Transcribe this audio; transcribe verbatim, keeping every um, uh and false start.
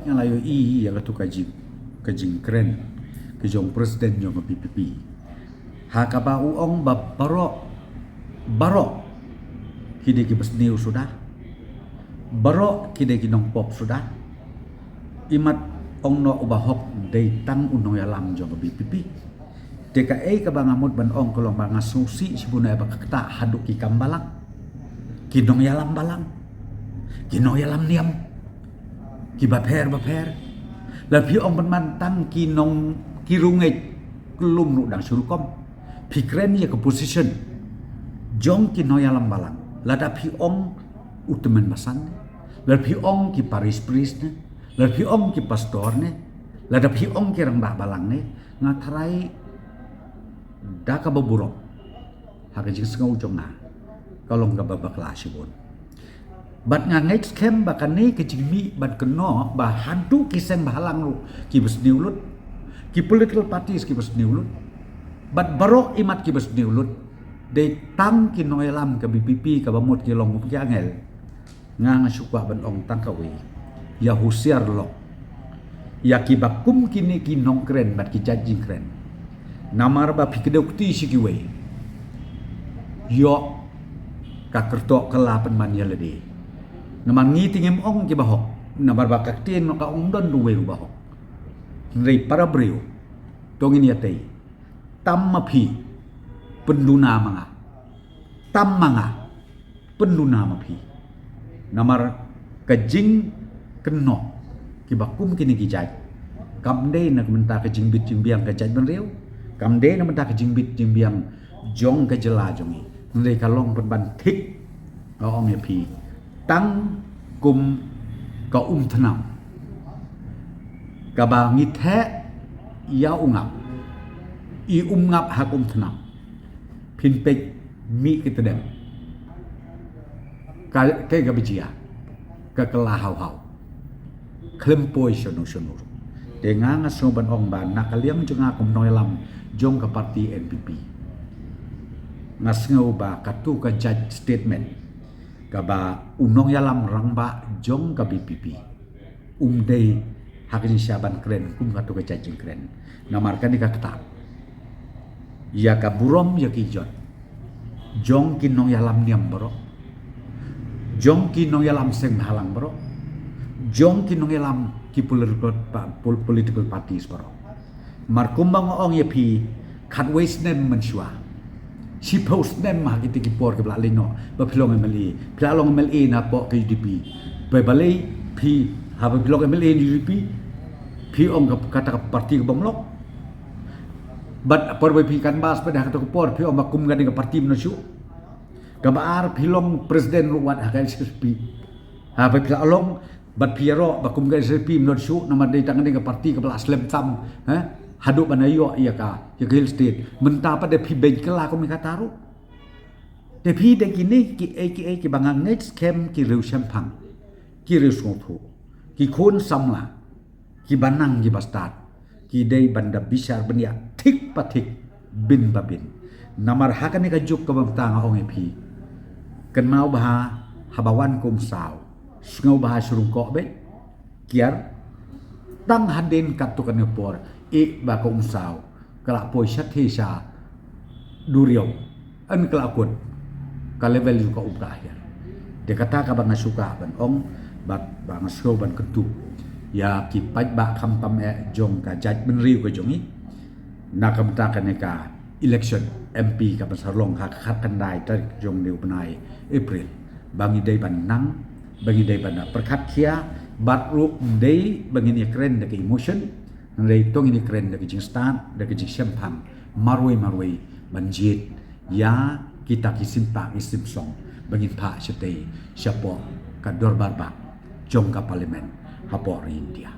Nga la ïohi ïa katu ka jing, ka jingkren ka jong president jong ka VPP, ha kaba u ong ba baroh, baroh ki dei ki basniew suda, baroh ki dei ki nongpop suda. Imat ong noh u bahok dei tang u nongïalam jong ka VPP. Te kaei kaba nga mut ban ong ka long ba nga sngewsih shibun ïa ba ka ktah haduh ki kam balang, ki nongïalam balang, ki nongïalam niam, ki bapher bapher. Lada phi ong ban man tang ki nong, ki rungeit, ka lum ruh dang shu rukom. Phi kren ïa ka position jong ki nongïalam balang. Lada phi ong u tymmen basan ne, lada phi ong ki parish priest ne, lada phi ong ki pastor ne, lada phi ong ki rangbah balang ne, nga tharai da kaba burom ha ka jingsngew jong nga ka long kaba bakla shibun. Bad nga ngeit skhem ba kane ka jingmih bad kynnoh ba haduh ki seng bhalang ruh ki basniew lut, ki political parties ki basniew lut, bad baroh imat ki basniew lut. Dei tang ki nongïalam ka VPP kaba mut ki long kum ki angel. Nga nga shu kwah ban ong tang kawei, ïa husiar lok ïa kiba kum kine ki nongkren bad ki jait jingkren. Namar ba phi kdew kti sha kiwei, ïoh ka kyrteng ka la pynman ïa lade. Namar ngi te ngim ong ki bahok, namar ba ka ktien ka ong don ruh uwei u bahok. Hynrei para briew, to ngin ïatei, tam ma phi pynduna ma nga, tam ma nga pynduna ma phi. Namar ka jingkynnoh kiba kum kine ki jait kam dei na ka bynta ka jingbit jingbiang ka jaitbynriew, kam dei na ka bynta ka jingbit jingbiang jong ka jylla jong ngi. Hynrei ka long pynban thik, nga ong ïa phi, tang kum ka umthnam kaba ngi theh ïa u ngap, i um ngap ha ka umthnam. Phin peit mih ki tdem, ka, kaei kaba jia, ka kylla haw haw, khlem poi shano shano. Te nga nga sngew ban ong ba na ka liang jong nga kum nongïalam jong ka party NPP, nga sngew ba katu ka jait statement kaba u nongïalam rangbah jong ka VPP um dei ha ka jingshisha ban kren kum katu ka jait jingkren. Namar kane ka ktah ïa ka burom ïa ki jot jong ki nongïalam niam baroh, jong ki nongïalam seng bhalang baroh, jong ki nongïalam ki political pa-, pol-, political parties baroh. Mar kumba nga ong ïa phi, khatwei snem mynshuwa, shiphew snem ha kiti ki por kiba la leit noh ba phi long MLA, phi la long MLA na poh ka UDP. Ba balei phi, haba phi long MLA na UDP, phi ong ka, kata ka party ka bym lok? Bad por ba phi canvass pat ha kata ka por phi ong ba kum kane ka party mynno shuh. Kaba ar, phi long president ruh wat ha ka HSPDP. Haba phi la long bad phi ïaroh ba kum ka HSPDP mynno shuh, namar dei tang kane ka party kaba la slem tam, eh, haduh ban ïoh ïa ka, ïa ka Hill State. Mynta pat da phi beiñ kylla kum kata ruh. Te phi, dei kine kiei kiei kiba nga ngeit skhem ki riew shemphang, ki riew sngewthuh, ki khun samla, kiba nang kiba stad, ki dei ban da bishar bniah thik pa thik, byn pa byn. Namar ha kane ka juk kaba mynta nga ong ïa phi, kynmaw bha haba wan ka umsaw, sngewbha shu rung koh beit, kiar. Tang hadien katto katne por, ïeh ba ka umsaw ka la poi shatei sha duriaw, yn ka la kut, ka level jong ka um ka hiar. Te kata kaba nga shu kwah ban ong, bad ba nga sngew ban kyntu ïa ki paidbah khamtam eh jong ka jaitbynriew ka jong ngi, na ka bynta kane ka election MP ka ban sa long ha ka khatkhyndai tarik jong une u bnai April, ba ngi dei ban nang, ba ngi dei ban pyrkhat khia, bad ruh ym dei ba ngin ïa kren da ka emotion, hynrei to ngin ïa kren da ka jingstad, da ka jingshemphang, marwei marwei, ban jied ïa kita ki sympak ki symsong ba ngin phah shatei shapoh ka dorbar bah jong ka Parliament hapoh ri India.